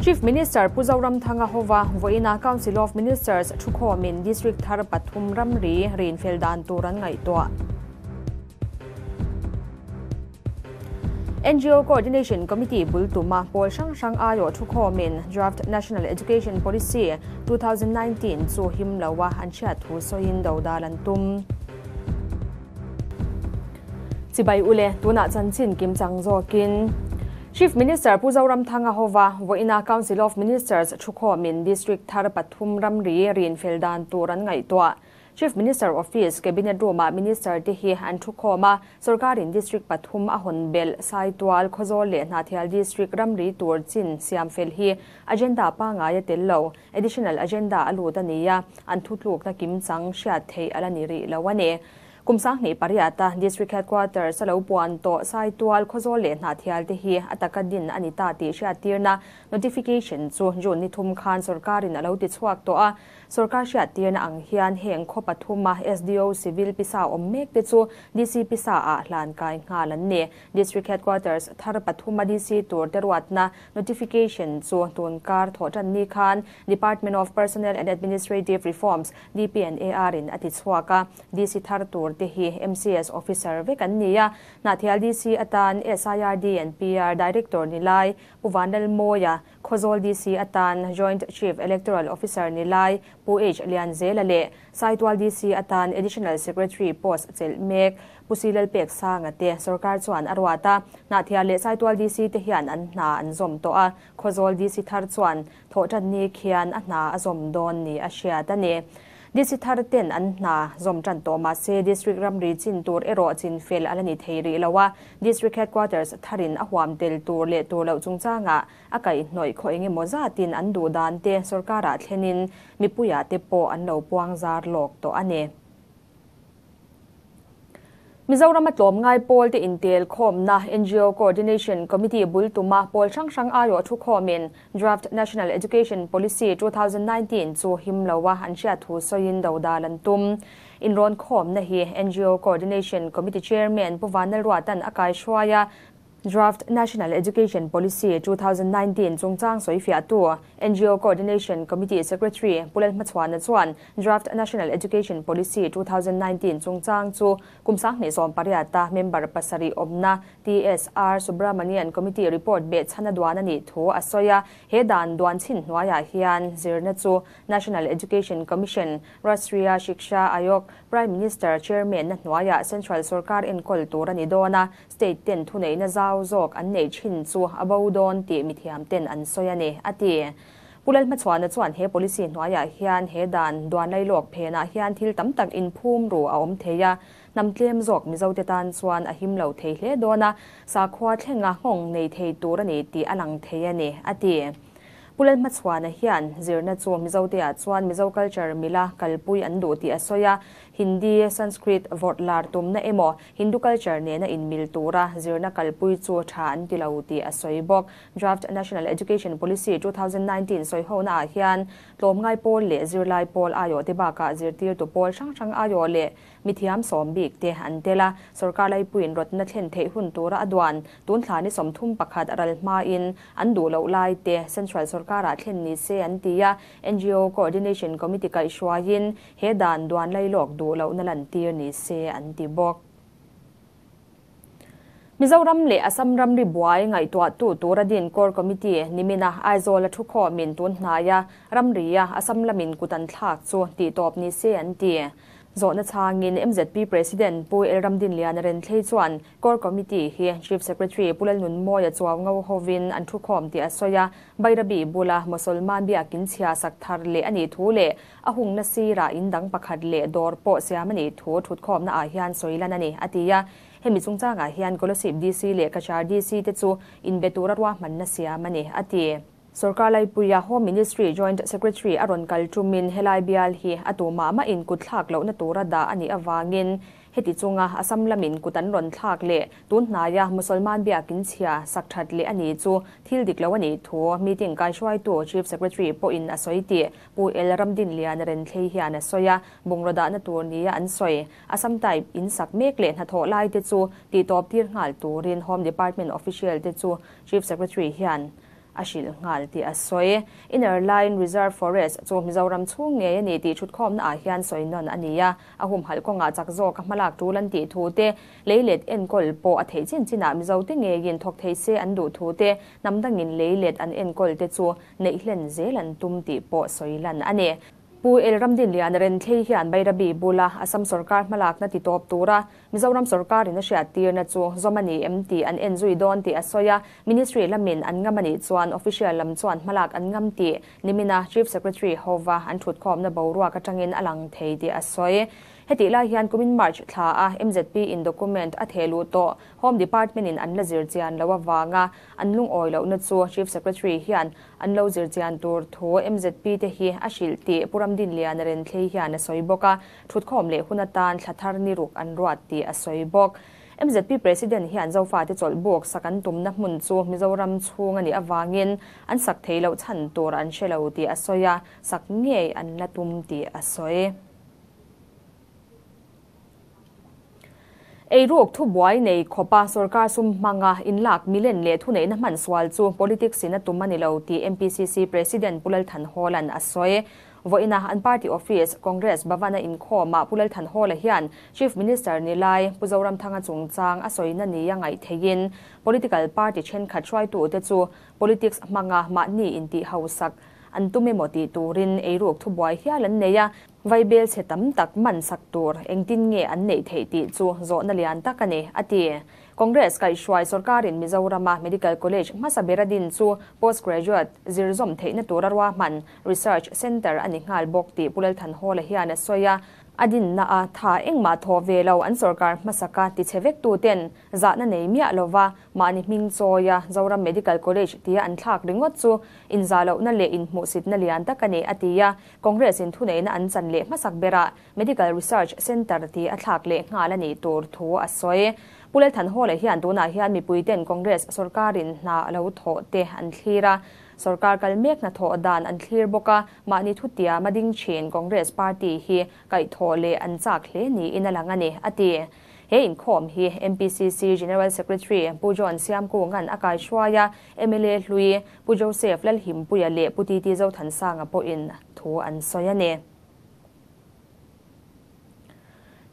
Chief Minister Pu Zoramthanga hova vawiina Council of Ministers thukhawmin District thar pathum ramri rinfel dan tur an ngaihtuah. NGO Coordination Committee bul tuma pawl hrang hrang aiawh thukhawmin Draft National Education Policy 2019 chu him loa an hriat thu sawiin dodal an tum. Chibai ule, tunah chanchin kimchang zawkin Chief Minister Pu Zoramthanga hova vawiina Council of Ministers thukhawmin District thar pathum ramri rinfel dan tur an ngaihtuah. Chief Minister Office Cabinet Room-ah Minister te hi an thukhawm a, Sorkarin District pathum a hawn belh Saitual, Khawzawl leh Hnahthial District ramri tur chin siamfel hi agenda pangngai a tel lo, additional agenda a lut a ni a, an thutlukna kimchang hriat theih a la ni rih lo a ni. Kum 2008 a District Headquarters a lo puan tawh Saitual, Khawzawl leh Hnahthial te hi a taka din a ni ta tih hriattirna notification chu June ni thum khan sorkarin a lo ti chhuak tawh a. Sorkar hriattirna ang hian heng khaw pathuma SDO Civil pisa awm mek te chu DC pisa ah hlan kai nghal an ni. District Headquarters thar pathuma DC tur te ruatna notification chu tun kar thawh tan ni khan Department of Personnel and Administrative Reforms, DPNAR, in a ti chhuak a. DC thar tur te hi MCS officer vek an ni a. Hnahthial DC atan SIRD and PR Director ni lai Pu Vanlalmawia, Khawzawl DC atan Joint Chief Electoral Officer ni lai Pu H Lianzela leh Saitual DC atan Additional Secretary post chelh mek Pu Silalpek Sanga te sorkar chuan a ruat a. Hnahthial leh Saitual DC te hian an hna an zawm tawh a. Khawzawl DC thar chuan thawh tan ni khian a hna a zawm dawn ni a hriat a ni. DC thar ten an hna zawm tan tawh mahse District ramri chin tur erawh chin fel a la ni thei rih lo a. District Headquarters tharin a huam tel tur leh tur loh chungchangah a kaihhnawih khaw eng emaw zatin an duh dan te sorkarah thlenin mipuiah te pawh an lo puang zar lawk tawh a ni. Mizoram a tlawm ngai pawl te intel khawmna NGO Coordination Committee bul tuma pawl hrang hrang aiawh thu khawmin Draft National Education Policy 2019 chu him loa an hriat thu sawiin dodal an tum. Inrawn khawmna hi NGO Coordination Committee Chairman Pu Vanlalruatan a kaihruai a, Draft National Education Policy 2019 chungchang sawifiahtu NGO Coordination Committee Secretary Pu Lalhmachhuana chuan Draft National Education Policy 2019 chungchang chu kum 2018 a member pasarih awmna TSR Subramanian Committee report behchhan a duan a nih thu a sawi a. He dan duan chhin hnuaiah hian zirna chu National Education Commission, Rashtriya Shiksha Aayog, Prime Minister Chairman na hnuaiah Central sorkar enkawl tur a ni dawn a, State ten thuneihna zau zawk an nei thin chu a bo dawn tih mithiam ten an sawi a ni, a ti. Pu Lalhmachhuana chuan he policy hnuaiah hian he dan duan lailawk phenah hian thil tam tak inphum ru a awm thei a, hnam tlem zawk Mizote tan chuan a him lo thei hle dawn a, sakhua thlenga nghawng nei thei tur a ni tih a lang thei a ni, a ti. Pu Lalhmachhuana hian zirna chu Mizoteah chuan Mizo culture mila kalpui an duh tih a sawi a, Hindi, Sanskrit vawrh lar tumna emaw Hindu culture nena inmil tura zirna kalpui chu tha an ti lo tih a sawi bawk. Draft National Education Policy 2019 sawihonaah hian tlawmngai pawl leh zirlai pawl aiawh te bakah zirtirtu pawl hrang hrang aiawh leh mithiam sawm bik te an tel a. Sorkar laipuiin rawtna thlen theih hun tura a duan tun thla ni 31 ral hmain an duh loh lai te Central sorkarah thlen ni se an ti a. NGO Coordination Committee kaihhruaiin he dan duan lailawk duh lohna lantir ni se an ti bawk. Mizoram leh Assam ramri buai ngaihtuahtu tura din Core Committee nimina Aizawl a thukhawmin tun hnaia ramria Assam lamin kut an thlak chu tihtawp ni se an ti. Zawhna changin MZP President Pu Elramdinliana Renthlei chuan Core Committee hi Chief Secretary Pu Lalnunmawia chuau ngo hovin an thukhawm tih a sawi a, Bairabi bula Mosolman biakin chhia sak thar leh a nih thu leh a hungna sirah in dang pakhat leh dawr pawh siam a nih thu thutkhawmna ah hian sawi lan a ni, a ti a. Hemi chungchangah hian Kolasib DC leh Cachar DC te chu inbe tura ruahmanna siam a ni, a ti. Sorkar laipuia Home Ministry Joint Secretary a rawn kal tumin helai bial hi a tumah mahin kut thlak lohna tura dah a nih avangin heti chunga Assam lamin kut an rawn thlak leh tun hnaia Musalman biakin chhia sak that leh a ni chu thil dik lo a nih thu meeting kaihruaitu Chief Secretary pawhin a sawi tih Pu El Ramdinliana Renthlei hian a sawi a, bungraw dahna tur nia an sawi. Assam type in sak mek leh hnathawh lai te chu tihtawp tir nghal turin Home Department official te chu Chief Secretary hian a hrilh nghal tih a sawi. Inner Line Reserve Forest chu Mizoram chhung ngei a ni tih thutkhawmna ah hian sawi nawn a ni a, a humhalh kawngah chak zawk a hmalak tul an tih thu te, leilet enkawl pawh a theih chin chinah Mizote ngeiin thawk thei se an duh thu te, hnam dangin leilet an enkawl te chu neih hlen zel an tum tih pawh sawi lan a ni. Pu El Ramdinlian Renthlei hian Bairabi bula Assam sorkar hmalakna ti tawp tura Mizoram sorkarin a hriattirna chu zawm a ni em tih an en zui dawn tih a sawi a, Ministry lamin an ngam a nih chuan official lam chuan hmalak an ngam tih nimina Chief Secretary hova an thutkhawmna boruak atangin a lang thei tih a sawi. Hetih lai hian kumin March thla a MZP in document a theh luh tawh Home Department in an la zir chian loh avanga an lungawi lohna chu Chief Secretary hian an lo zir chian tur thu MZP te hi a hrilh tih Pu Ramdinliana Renthlei hian a sawi bawk a, thutkhawm leh hun atan thla thar ni ruk an ruat tih a sawi bawk. MZP President hian Zofate chawlh buk sak an tumna hmun chu Mizoram chhung a nih avangin an sak thei loh chhan tur an hre lo tih a sawi a, sak ngei an la tum tih a sawi. Eiruk thubuai nei khawpa sorkar sum hmanga inlak milen leh thuneihna hman sual chu politics in a tum a ni lo tih MPCC President Pu Lalthanhawla'n a sawi. Vawiina an party office, Congress Bhavan-a inkhawmah Pu Lalthanhawla hian Chief Minister ni lai Pu Zoramthanga chungchang a sawina nia ngaih theihin political party thenkhat hruaitute chu politics hmanga mahni intih hausak an tum emaw tih turin eiruk thubuai hial an nei a. Vaibel chhe tam tak man sak tur engtin nge an neih theih tih chu zawhna lian tak a ni, a ti. Congress kaihhruai sorkarin Mizorama Medical College hmasa ber a din chu postgraduate zirzawm theihna tura ruahman Research Centre a ni nghal bawk tih Pu Lalthanhawla hian a sawi a. A dinna a tha engmah thawh ve lo an sorkar hmasaka tichhe vektuten zahna nei miah lova mahni hming chawia Zoram Medical College tia an thlak ringawt chu inzah lohna leh inhmuhsitna lian tak a ni, a ti a. Congress in thuneihna an chan leh hmasak berah Medical Research Centre tih a thlak leh nghal a nih tur thu a sawi. Pu Lalthanhawla hian tunah hian mipuiten Congress sorkarin hna a lo thawh te an thlir a, sorkar kal mek hnathawh dan an thlir bawk a, mahni thutiam a ding thin Congress party hi kaihthawh leh an chak hle niin a lang a ni, a ti. He inkhawm hi MPCC General Secretary Pu John Siamkunga'n a kaihruai a, mla hlui Pu Joseph Lalhimpuia leh Pu TT Zothansanga pawhin thu an sawi a ni.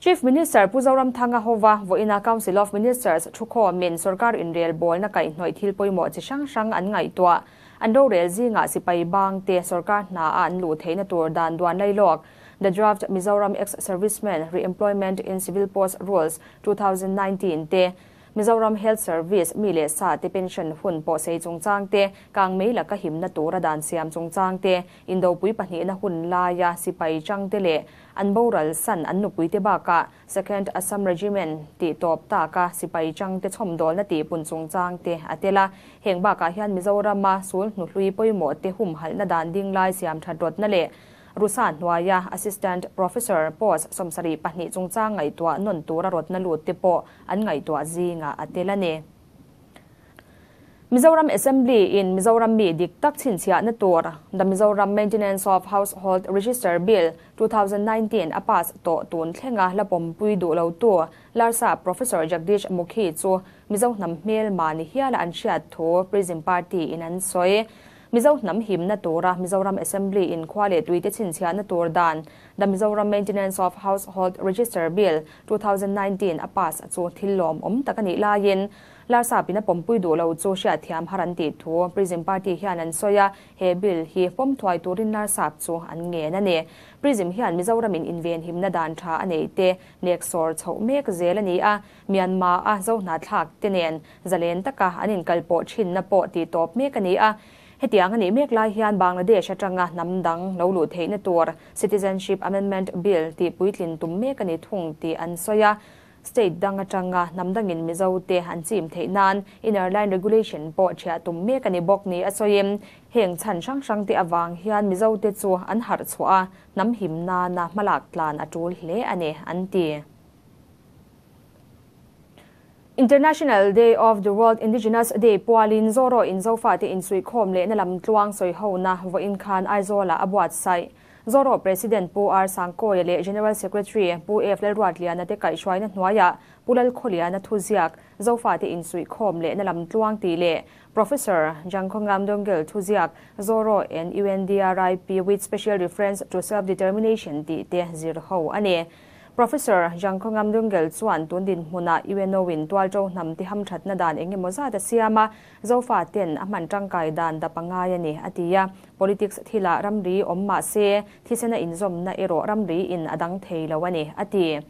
Chief Minister Pu Zoramthanga hova vawiina Council of Ministers thukhawmin sorkar inrel bawlna kaihhnawih thil pawimawh chi hrang hrang an ngaihtuah. An rorel zingah sipai bangte sorkar hna a an luh theihna tur dan duan lailawk The Draft Mizoram Ex-Servicemen Re-employment in Civil Post Rules 2019 te, Mizoram Health Service mi leh sa te pension hun pawh sei chungchang te, kang mei laka himna tura dan siam chungchang te, indopui pahnihna hun laia sipai chang te leh an boral san an nupui te bakah Second Assam Regiment tih tawp taka sipai chang te chhawmdawlna tih pun chungchang te a tel a. Heng bakah hian Mizorama sul hnuhlui pawimawh te humhalhna dan ding lai siam that rawtna leh Rusa hnuaia Assistant Professor post 72 chungchang ngaihtuah nawn tura rawtna lut te pawh an ngaihtuah zingah a tel a ni. Mizoram Assembly in Mizoram mi dik tak chhinchhiahna tur The Mizoram Maintenance of Household Register Bill 2019 a pass tawh tun thlenga la pawmpui duh lo tu Larsa Professor Jagdish Mukhi chu Mizo hnam hmel mahni hiala an hriat thu Prism Party in an sawi. Mizo hnam himna tura Mizoram Assembly in khua leh tuite chhinchhiahna tur dan The Mizoram Maintenance of Household Register Bill 2019 a pass chu thil lawm awm tak a nih laiin Larsa pin a pawmpui duh lo chu hriatthiam har an tih thu Prism Party hian an sawi a, he bill hi pawm thuai turin Larsa chu an ngen a ni. Prism hian Mizoramin invenhimna dan tha a neih te nek sawr chhoh mek zel a ni a, Myanmar a Zohnahthlak te nen zalen taka an inkalpawh thinna pawh tih tawp mek a ni a. Hetiang a nih mek lai hian Bangladesh atanga hnam dang lo luh theihna tur Citizenship Amendment Bill tih puitlin tum mek a ni thung tih an sawi a. State dang atanga hnam dangin Mizo te an chim theih nan Inner Line Regulation pawh thiah tum mek a ni bawk ni a sawiin heng chhan hrang hrang te avang hian Mizo te chu an harh chhuah a, hnam him nana hmalak tlan a tul hle a ni an ti. International Day of the World Indigenous Day pualin Zoro in Zofa te insuihkhawm lehna lam tluang sawihona vawiin khan Aizawlah a buatsaih. Zoro President Pu R Sangkawia leh General Secretary Pu F Lalruatliana te kaihhruaina hnuaiah Pu Lalkhawliana thuziak Zofate Insuihkhawm leh na lamtluang tih leh Professor Jangkhawngam Dongel thuziak Zoro and UNDRIP with Special Reference to Self-Determination tih te zir ho a ni. Professor Jangkhawngam Dongel chuan tun dinhmunah UNO-in tualṭo hnam ti hamṭhatna dan eng emaw zat a siam a, Zofa ten a hman ṭangkai dan dap a ngai a ni, a ti a. Politics thilah ramri awm mah se, thisena inzawmna erawh ramri in a dang thei lo a ni, a ti.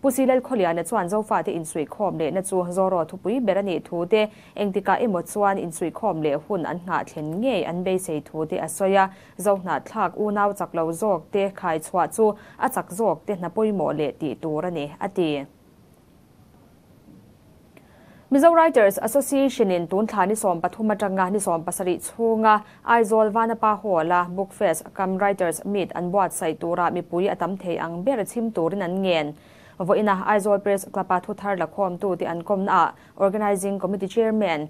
Pu Silel Khawliana chuan Zofate insuihkhawm lehna chu Zoro thupui ber a nih thu te, engtikah emaw chuan insuihkhawm leh hun an nghah thlen ngei an beisei thu te a sawi a. Zohnahthlak unau chak lo zawk te khai chhuah chu a chak zawk te hna pawimawh leh tih tur a ni, a ti. Mizo Writers Association in tun thla ni 13 atanga ni 17 chhunga Aizawl Vanapa Hall-a Book Fest cum Writers Meet an buatsaih tura mipui a tam thei ang ber chhim turin an ngen. Vawiina Aizawl Press Club-a thuthar lakhawmtute an kawmnaah Organising Committee Chairman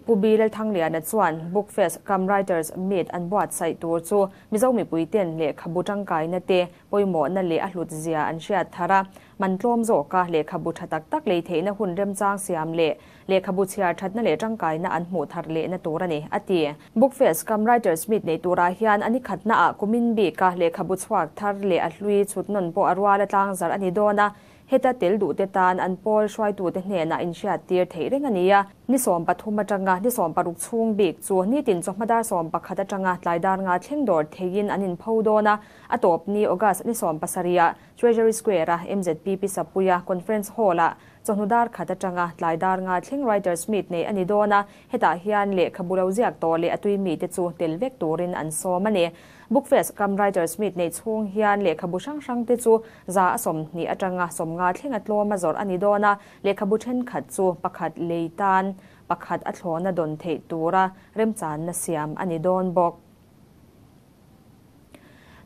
Pu Bi Lalthangliana chuan Book Fest cum Writers Meet an buatsaih tur chu Mizo mipuiten lehkhabu tangkaina te pawimawhna leh a hlut zia an hriat thar a, man tlawm zawka lehkhabu tha tak tak lei theihna hun remchang siam leh lehkhabu chhiar thatna leh tangkaina an hmuh thar lehna tur a ni, a ti. Book Fest cum Writers Meet nei turah hian a ni khatnaah kumin bika lehkhabu chhuak thar leh a hlui chhut nawn pawh a rual a tlangzarh a ni dawn a, Heta tel duhte tan an pawl hruaitute hnenah inhriattir theih reng a ni a. Ni 13 atanga ni 16 chhung bik chu nitin chawhma dar 11 atanga tlai dar nga thleng dawr theiin an inpho dawn a. A tawp ni August ni 17 ah Treasury Square-a MZPP Sapuia Conference Hall-ah chawhnu dar khat atanga tlai dar nga thleng Writers Meet nei a ni dawn a. Hetah hian lehkhabu lo ziak tawh leh a tui mite chu tel vek turin an sawm a ni. Book Fest cum Writers Meet nei chhung hian lehkhabu hrang hrang te chu 120 atanga 50 thleng a tlawm a zawrh a ni dawn a, lehkhabu thenkhat chu pakhat lei tan pakhat a thlawna dawn theih tura remchanna siam a ni dawn bawk.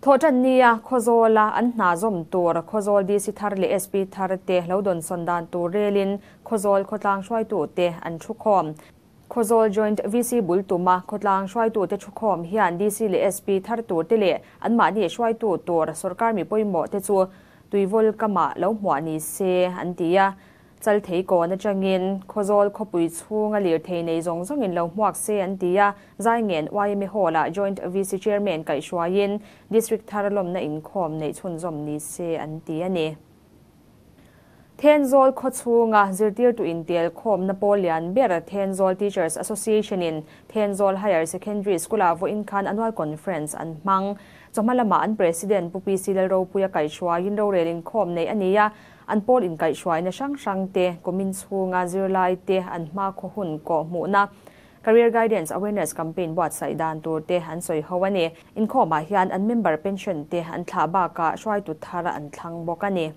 Thawhtan nia Khawzawla an hna zawm tur Khawzawl DC thar leh SP thar te lo dawn sawn dan tur relin Khawzawl khawtlang hruaitu te an thu khawm. Khawzawl Joint VC bul tuma khawtlang hruaitute thukhawm hian DC leh SP thar tur te leh anmahni hruaitu tur sorkar mi pawimawh te chu tuivawl kamah lo hmuah ni se an ti a. Chal thei kawn atangin Khawzawl khawpui chhunga lir thei nei zawng zawngin lo hmuak se an ti a. Zaingen YMA Hall-ah Joint VC Chairman kaihhruaiin District thar lawmna inkhawm neih chhunzawm ni se an ti a ni. Thenzawl khawchhunga zirtirtu intel khawmna pawl lian ber Thenzawl Teachers Association in Thenzawl Higher Secondary School-ah vawiin khan annual conference an hmang. Chawhma lamah an President Pu PC Lalropuia kaihhruaiin rorel inkhawm nei a ni a, an pawl inkaihhruaina hrang hrang te, kumin chhunga zirlai te an hma khaw hun kawh hmuhna, Career Guidance Awareness Campaign buatsaih dan tur te an sawi ho a ni. Inkhawmah hian an member pension te an thlah bakah hruaitu thar an thlang bawk a ni.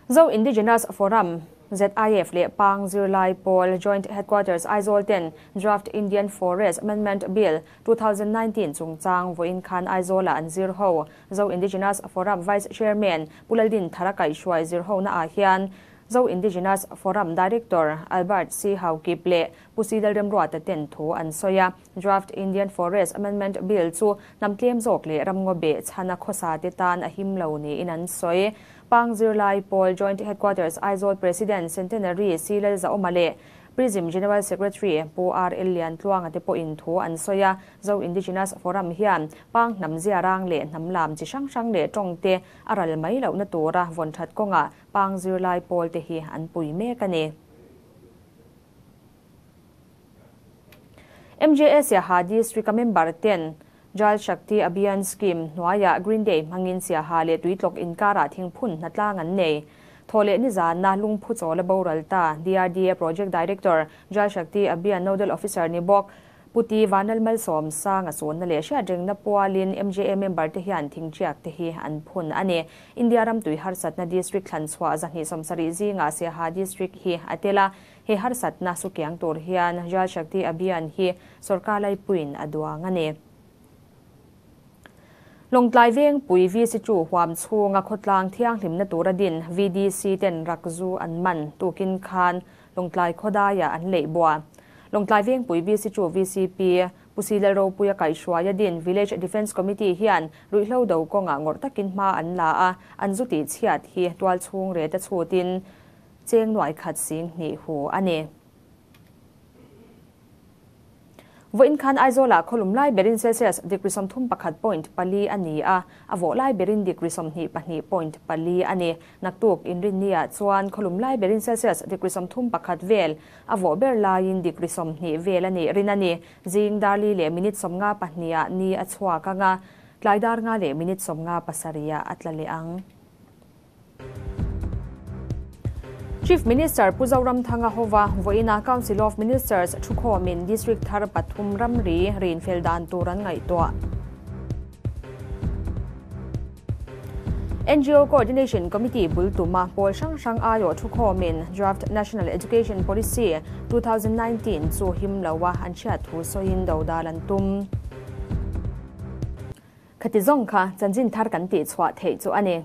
Zo Indigenous Forum, ZIF, leh Pang Zirlai Pawl Joint Headquarters Aizawl ten Draft Indian Forest Amendment Bill 2019 chungchang vawiin khan Aizawlah an zir ho. Zo Indigenous Forum Vice Chairman Pu Laldin Thara kaihhruai zir hona ah hian Zo Indigenous Forum Director Albert C. Haokip leh Pu Sidal Remruata ten thu an sawi a. Draft Indian Forest Amendment Bill chu hnam tlem zawk leh ramngaw beh chhana khawsa te tan a him lo niin an sawi. Pang Zirlai Pawl Joint Headquarters Aizawl President Centenary C. Lalzaawma leh Prism General Secretary Pu R. L. Liantluanga te pawhin thu an sawi a. Zo Indigenous Forum hian Pang hnam zia rang leh hnam lam chi hrang hrang leh tawng te a ral mai lohna tura vawn that kawngah Pang Zirlai Pawl te hi an pui mek a ni. MJA Siaha District-a member ten Jal Shakti Abhiyan Scheme hnuaiah Green Day hmangin Siaha leh Tuitlawk inkarah thingphun hnatlang an nei. Thaw leh nizana lungphu chawl a boral ta. DRDA Project Director, Jal Shakti Abhiyan Nodal Officer ni bawk Puti Vanal Malsawm Sanga sawnna leh hriatrengna pualin MJA member te hian thingṭiak te hi an phun a ni. India ram tui harsatna district thlan chhuah 270 zingah Siaha district hi a tel a. He harsatna sukiang tur hian Jal Shakti Abhiyan hi sorkar laipuiin a duang a ni. Lawngtlai Vengpui VC chu huam chhunga khawtlang thianghlimna tura din VDC ten rakzu an man tukin khan Lawngtlai khawdaia an leih bua. Lawngtlai Vengpui VC chu VCP Pu Silal Ropuia kaihhruaia din Village Defence Committee hian ruihhlo do kawngah ngawrh takin hma an la a, an zu tih chhiat hi tual chhung reta chhutin. cheng nuai khat sing hnih hu a ni. Vawiin khan Aizawlah khawlum lai berin Celsius degree 31.4 a ni a, a vawh lai berin degree 22.4 a ni. Naktuk Inrinniah chuan khawlum lai berin Celsius degree 31 vel, a vawh ber laiin degree 20 vel a nih rin a ni. Zing dar li leh minute 52 ah ni a chhuak ang a, tlai dar nga leh minute 57 ah a tla leh ang. Chief Minister Pu Zoramthanga hova vawiina Council of Ministers thukhawmin District thar pathum ramri rinfel dan tur an ngaihtuah. NGO Coordination Committee bul tuma pawl hrang hrang aiawh thukhawmin Draft National Education Policy 2019 chu him loa an hriat thu sawiin dodal an tum. Khati zawng kha chanchin thar kan tih chhuah theih chu a ni.